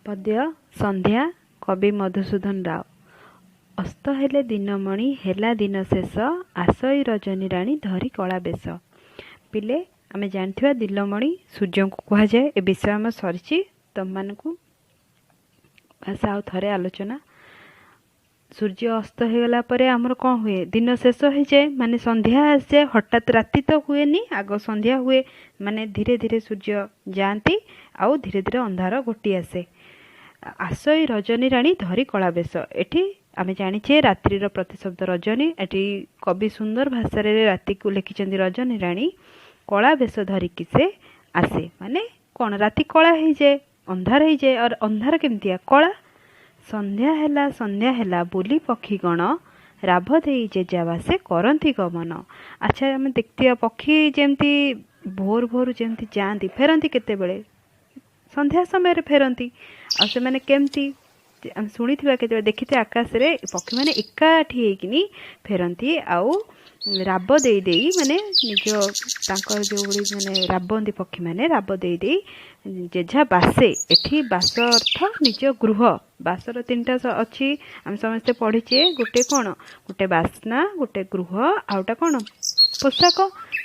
ପଦ୍ୟ ସନ୍ଧ୍ୟା, କବି ମଧୁସୂଦନ ରାଓ। ଅସ୍ତ ହେଲେ ଦିନମଣି, ହେଲା ଦିନ ଶେଷ, ଆସଇ ରଜନୀ ରାଣୀ ଧରି କଳା ବେଶ। ପିଲେ, ଆମେ ଜାଣିଥିବା ଦିଲମଣି ସୂର୍ଯ୍ୟଙ୍କୁ କୁହାଯାଏ। ଏ ବିଷୟ ଆମ ସରିଛି ତମମାନଙ୍କୁ ବାସ୍ ଆଉ ଥରେ ଆଲୋଚନା। ସୂର୍ଯ୍ୟ ଅସ୍ତ ହେଇଗଲା ପରେ ଆମର କ'ଣ ହୁଏ? ଦିନ ଶେଷ ହେଇଯାଏ, ମାନେ ସନ୍ଧ୍ୟା ଆସିଯାଏ। ହଠାତ୍ ରାତି ତ ହୁଏନି, ଆଗ ସନ୍ଧ୍ୟା ହୁଏ, ମାନେ ଧୀରେ ଧୀରେ ସୂର୍ଯ୍ୟ ଯାଆନ୍ତି ଆଉ ଧୀରେ ଧୀରେ ଅନ୍ଧାର ଘୋଟି ଆସେ। ଆସଇ ରଜନୀ ରାଣୀ ଧରି କଳା ବେଶ। ଏଠି ଆମେ ଜାଣିଛେ ରାତ୍ରିର ପ୍ରତିଶବ୍ଦ ରଜନୀ। ଏଠି କବି ସୁନ୍ଦର ଭାଷାରେ ରାତିକୁ ଲେଖିଛନ୍ତି, ରଜନୀ ରାଣୀ କଳା ବେଶ ଧରିକି ସେ ଆସେ। ମାନେ କ'ଣ? ରାତି କଳା ହେଇଯାଏ, ଅନ୍ଧାର ହେଇଯାଏ। ଆଉ ଅନ୍ଧାର କେମିତିଆ? କଳା। ସନ୍ଧ୍ୟା ହେଲା ସନ୍ଧ୍ୟା ହେଲା ବୋଲି ପକ୍ଷୀଗଣ ରାବ ଦେଇ ଯେଯାବାସେ କରନ୍ତି ଗମନ। ଆଚ୍ଛା, ଆମେ ଦେଖିଥିବା ପକ୍ଷୀ ଯେମିତି ଭୋର ଭୋରୁ ଯେମିତି ଯାଆନ୍ତି, ଫେରନ୍ତି କେତେବେଳେ? ସନ୍ଧ୍ୟା ସମୟରେ ଫେରନ୍ତି। ଆଉ ସେମାନେ କେମିତି, ଆମେ ଶୁଣିଥିବା, କେତେବେଳେ ଦେଖିଥିବା, ଆକାଶରେ ପକ୍ଷୀମାନେ ଏକାଠି ହେଇକିନି ଫେରନ୍ତି ଆଉ ରାବ ଦେଇ ଦେଇ, ମାନେ ନିଜ ତାଙ୍କର ଯେଉଁଭଳି ମାନେ ରାବନ୍ତି ପକ୍ଷୀମାନେ, ରାବ ଦେଇ ଦେଇ ଯେଝା ବାସେ। ଏଠି ବାସ ଅର୍ଥ ନିଜ ଗୃହ। ବାସର ତିନିଟା ଅଛି, ଆମେ ସମସ୍ତେ ପଢ଼ିଛେ। ଗୋଟେ କ'ଣ? ଗୋଟେ ବାସ୍ନା, ଗୋଟେ ଗୃହ, ଆଉଟା କ'ଣ? ପୋଷାକ।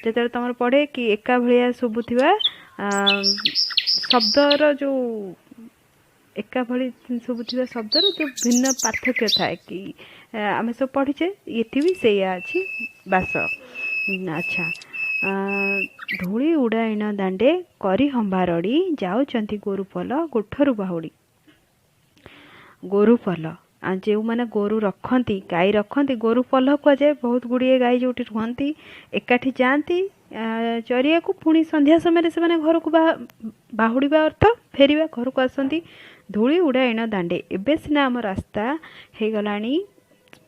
ଯେତେବେଳେ ତମର ପଢ଼େ କି ଏକା ଭଳିଆ ଶୁଭୁଥିବା ଶବ୍ଦର ଯେଉଁ ଏକା ଭଳି ଶୁଭୁଥିବା ଶବ୍ଦର ଯେଉଁ ଭିନ୍ନ ପାର୍ଥକ୍ୟ ଥାଏ କି, ଆମେ ସବୁ ପଢ଼ିଛେ। ଏଠି ବି ସେଇଆ ଅଛି, ବାସ। ଆଚ୍ଛା, ଧୂଳି ଉଡ଼ାଇଣ ଦାଣ୍ଡେ କରି ହମ୍ବାରଡ଼ି, ଯାଉଛନ୍ତି ଗୋରୁ ପଲ ଗୋଠରୁ ବାହୁଡ଼ି। ଗୋରୁ ପଲ, ଯେଉଁମାନେ ଗୋରୁ ରଖନ୍ତି, ଗାଈ ରଖନ୍ତି, ଗୋରୁ ପଲ କୁହାଯାଏ। ବହୁତ ଗୁଡ଼ିଏ ଗାଈ ଯେଉଁଠି ରୁହନ୍ତି, ଏକାଠି ଯାଆନ୍ତି ଚରିବାକୁ, ପୁଣି ସନ୍ଧ୍ୟା ସମୟରେ ସେମାନେ ଘରକୁ ବାହୁଡ଼ିବା ଅର୍ଥ ଫେରିବା, ଘରକୁ ଆସନ୍ତି। ଧୂଳି ଉଡ଼ାଇଣ ଦାଣ୍ଡେ। ଏବେ ସିନା ଆମ ରାସ୍ତା ହେଇଗଲାଣି,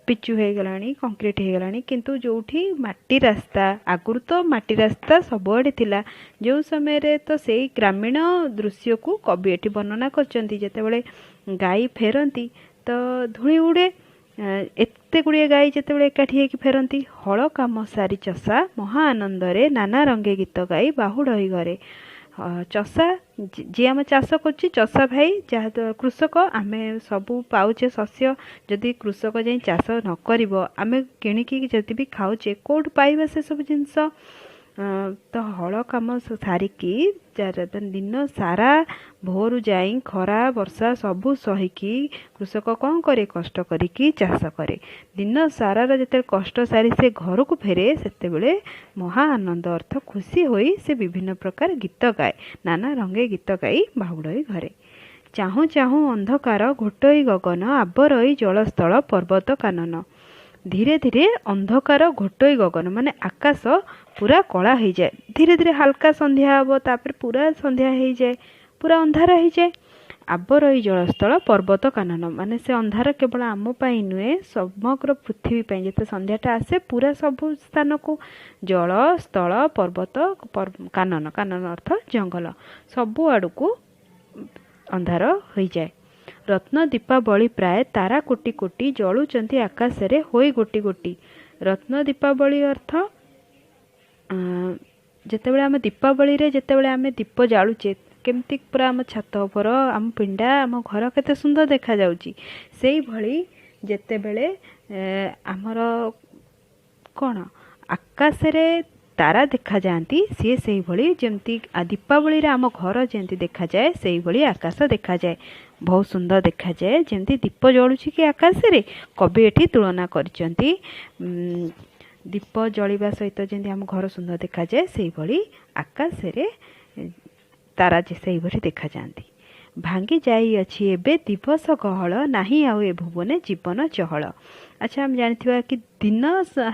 ପିଚୁ ହେଇଗଲାଣି, କଂକ୍ରିଟ ହେଇଗଲାଣି, କିନ୍ତୁ ଯେଉଁଠି ମାଟି ରାସ୍ତା, ଆଗରୁ ତ ମାଟି ରାସ୍ତା ସବୁଆଡ଼େ ଥିଲା ଯେଉଁ ସମୟରେ, ତ ସେଇ ଗ୍ରାମୀଣ ଦୃଶ୍ୟକୁ କବି ଏଠି ବର୍ଣ୍ଣନା କରିଛନ୍ତି। ଯେତେବେଳେ ଗାଈ ଫେରନ୍ତି ତ ଧୂଳି ଉଡ଼େ, ଏତେ ଗୁଡ଼ିଏ ଗାଈ ଯେତେବେଳେ ଏକାଠି ହେଇକି ଫେରନ୍ତି। ହଳ କାମ ସାରି ଚଷା ମହା ଆନନ୍ଦରେ ନାନା ରଙ୍ଗେ ଗୀତ ଗାଇ ବାହୁଡ଼ଇ ଘରେ। ଚଷା ଯିଏ ଆମ ଚାଷ କରୁଛି, ଚଷା ଭାଇ, ଯାହା କୃଷକ। ଆମେ ସବୁ ପାଉଛେ ଶସ୍ୟ, ଯଦି କୃଷକ ଯାଇ ଚାଷ ନ କରିବ, ଆମେ କିଣିକି ଯଦି ବି ଖାଉଛେ, କେଉଁଠୁ ପାଇବା ସେସବୁ ଜିନିଷ? ତ ହଳ କାମ ସାରିକି ଦିନ ସାରା ଭୋରୁ ଯାଇ ଖରା ବର୍ଷା ସବୁ ସହିକି କୃଷକ କ'ଣ କରେ? କଷ୍ଟ କରିକି ଚାଷ କରେ। ଦିନ ସାରାର ଯେତେବେଳେ କଷ୍ଟ ସାରି ସେ ଘରକୁ ଫେରେ, ସେତେବେଳେ ମହା ଆନନ୍ଦ ଅର୍ଥ ଖୁସି ହୋଇ ସେ ବିଭିନ୍ନ ପ୍ରକାର ଗୀତ ଗାଏ, ନାନା ରଙ୍ଗେ ଗୀତ ଗାଇ ବାହୁଡ଼ଇ ଘରେ। ଚାହୁଁ ଚାହୁଁ ଅନ୍ଧକାର ଘୋଟଇ ଗଗନ, ଆବରଇ ଜଳସ୍ଥଳ ପର୍ବତ କାନନ। ଧୀରେ ଧୀରେ ଅନ୍ଧକାର ଘୋଟଇ ଗଗନ, ମାନେ ଆକାଶ ପୁରା କଳା ହେଇଯାଏ। ଧୀରେ ଧୀରେ ହାଲକା ସନ୍ଧ୍ୟା ହେବ, ତାପରେ ପୁରା ସନ୍ଧ୍ୟା ହେଇଯାଏ, ପୁରା ଅନ୍ଧାର ହେଇଯାଏ। ଆବରଇ ଜଳସ୍ଥଳ ପର୍ବତ କାନନ, ମାନେ ସେ ଅନ୍ଧାର କେବଳ ଆମ ପାଇଁ ନୁହେଁ, ସମଗ୍ର ପୃଥିବୀ ପାଇଁ। ଯେତେ ସନ୍ଧ୍ୟାଟା ଆସେ, ପୁରା ସବୁ ସ୍ଥାନକୁ, ଜଳ ସ୍ଥଳ ପର୍ବତ କାନନ, କାନନ ଅର୍ଥ ଜଙ୍ଗଲ, ସବୁ ଆଡ଼କୁ ଅନ୍ଧାର ହୋଇଯାଏ। ରତ୍ନ ଦୀପାବଳି ପ୍ରାୟ ତାରା କୋଟି କୋଟି, ଜଳୁଛନ୍ତି ଆକାଶରେ ହୋଇ ଗୋଟି ଗୋଟି। ରତ୍ନ ଦୀପାବଳି ଅର୍ଥ ଯେତେବେଳେ ଆମେ ଦୀପାବଳିରେ ଯେତେବେଳେ ଆମେ ଦୀପ ଜାଳୁଛେ, କେମିତି ପୁରା ଆମ ଛାତ ଉପର, ଆମ ପିଣ୍ଡା, ଆମ ଘର କେତେ ସୁନ୍ଦର ଦେଖାଯାଉଛି, ସେଇଭଳି ଯେତେବେଳେ ଆମର କ'ଣ ଆକାଶରେ ତାରା ଦେଖାଯାଆନ୍ତି, ସିଏ ସେଇଭଳି ଯେମିତି ଦୀପାବଳିରେ ଆମ ଘର ଯେମିତି ଦେଖାଯାଏ, ସେଇଭଳି ଆକାଶ ଦେଖାଯାଏ, ବହୁତ ସୁନ୍ଦର ଦେଖାଯାଏ, ଯେମିତି ଦୀପ ଜଳୁଛି କି ଆକାଶରେ। କବି ଏଠି ତୁଳନା କରିଛନ୍ତି, ଦୀପ ଜଳିବା ସହିତ ଯେମିତି ଆମ ଘର ସୁନ୍ଦର ଦେଖାଯାଏ, ସେଇଭଳି ଆକାଶରେ ତାରା ସେଇଭଳି ଦେଖାଯାଆନ୍ତି। ଭାଙ୍ଗି ଯାଇଅଛି ଏବେ ଦିବସ ଗହଳ, ନାହିଁ ଆଉ ଏ ଭୁବନେ ଜୀବନ ଚହଳ। ଆଚ୍ଛା, ଆମେ ଜାଣିଥିବା କି ଦିନ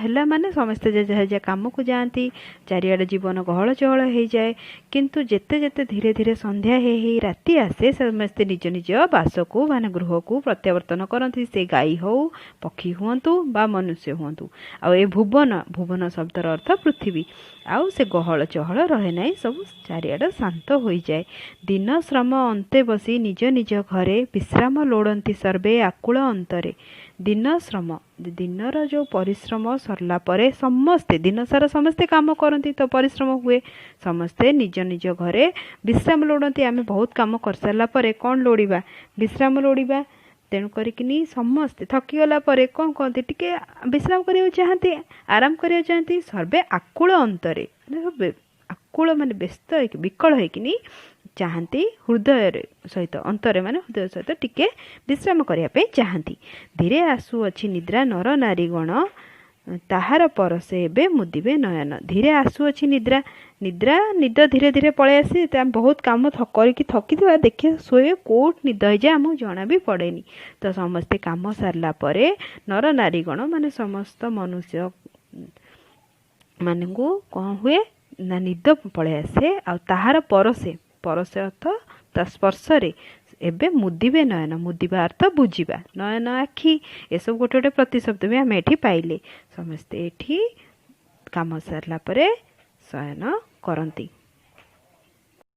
ହେଲା ମାନେ ସମସ୍ତେ ଯାହା ଯାହା କାମକୁ ଯାଆନ୍ତି, ଚାରିଆଡ଼େ ଜୀବନ ଗହଳ ଚହଳ ହେଇଯାଏ। କିନ୍ତୁ ଯେତେ ଯେତେ ଧୀରେ ଧୀରେ ସନ୍ଧ୍ୟା ହେଇ ହେଇ ରାତି ଆସେ, ସମସ୍ତେ ନିଜ ନିଜ ବାସକୁ, ମାନେ ଗୃହକୁ ପ୍ରତ୍ୟାବର୍ତ୍ତନ କରନ୍ତି, ସେ ଗାଈ ହଉ, ପକ୍ଷୀ ହୁଅନ୍ତୁ ବା ମନୁଷ୍ୟ ହୁଅନ୍ତୁ। ଆଉ ଏ ଭୁବନ, ଭୁବନ ଶବ୍ଦର ଅର୍ଥ ପୃଥିବୀ, ଆଉ ସେ ଗହଳ ଚହଳ ରହେ ନାହିଁ, ସବୁ ଚାରିଆଡ଼େ ଶାନ୍ତ ହୋଇଯାଏ। ଦିନ ଶ୍ରମ ଅନ୍ତେ ବସି ନିଜ ନିଜ ଘରେ ବିଶ୍ରାମ ଲୋଡ଼ନ୍ତି ସର୍ବେ ଆକୁଳ ଅନ୍ତରେ। ଦିନ ଶ୍ରମ ଦିନର ଯେଉଁ ପରିଶ୍ରମ ସରିଲା ପରେ ସମସ୍ତେ, ଦିନସାରା ସମସ୍ତେ କାମ କରନ୍ତି ତ ପରିଶ୍ରମ ହୁଏ। ସମସ୍ତେ ନିଜ ନିଜ ଘରେ ବିଶ୍ରାମ ଲୋଡ଼ନ୍ତି। ଆମେ ବହୁତ କାମ କରିସାରିଲା ପରେ କ'ଣ ଲୋଡ଼ିବା? ବିଶ୍ରାମ ଲୋଡ଼ିବା। ତେଣୁ କରିକିନି ସମସ୍ତେ ଥକିଗଲା ପରେ କ'ଣ କହନ୍ତି? ଟିକେ ବିଶ୍ରାମ କରିବାକୁ ଚାହାନ୍ତି, ଆରାମ କରିବାକୁ ଚାହାନ୍ତି। ସର୍ବେ ଆକୁଳ ଅନ୍ତରେ, ମାନେ ଆକୁଳ ମାନେ ବ୍ୟସ୍ତ ହେଇକି, ବିକଳ ହେଇକିନି ଚାହାନ୍ତି, ହୃଦୟରେ ସହିତ, ଅନ୍ତରେ ମାନେ ହୃଦୟ ସହିତ ଟିକେ ବିଶ୍ରାମ କରିବା ପାଇଁ ଚାହାନ୍ତି। ଧୀରେ ଆସୁଅଛି ନିଦ୍ରା ନର ନାରୀଗଣ, ତାହାର ପରସେ ଏବେ ମୁଦିବେ ନୟନ। ଧୀରେ ଆସୁଅଛି ନିଦ୍ରା, ନିଦ୍ରା ନିଦ ଧୀରେ ଧୀରେ ପଳେଇ ଆସେ। ଆମେ ବହୁତ କାମ କରିକି ଥକିଥିବା, ଦେଖିବା ଶୋଇବେ, କେଉଁଠି ନିଦ ହେଇଯାଏ ଆମକୁ ଜଣା ବି ପଡ଼େନି। ତ ସମସ୍ତେ କାମ ସାରିଲା ପରେ ନର ନାରୀଗଣ ମାନେ ସମସ୍ତ ମନୁଷ୍ୟ ମାନଙ୍କୁ କ'ଣ ହୁଏ ନା ନିଦ ପଳେଇ ଆସେ। ଆଉ ତାହାର ପରସେ, ପରସେ ଅର୍ଥ ତା ସ୍ପର୍ଶରେ, ଏବେ ମୁଦିବେ ନୟନ। ମୁଦିବା ଅର୍ଥ ବୁଝିବା, ନୟନ ଆଖି, ଏସବୁ ଗୋଟେ ଗୋଟେ ପ୍ରତିଶବ୍ଦ ବି ଆମେ ଏଠି ପାଇଲେ। ସମସ୍ତେ ଏଠି କାମ ସାରିଲା ପରେ ଶୟନ କରନ୍ତି।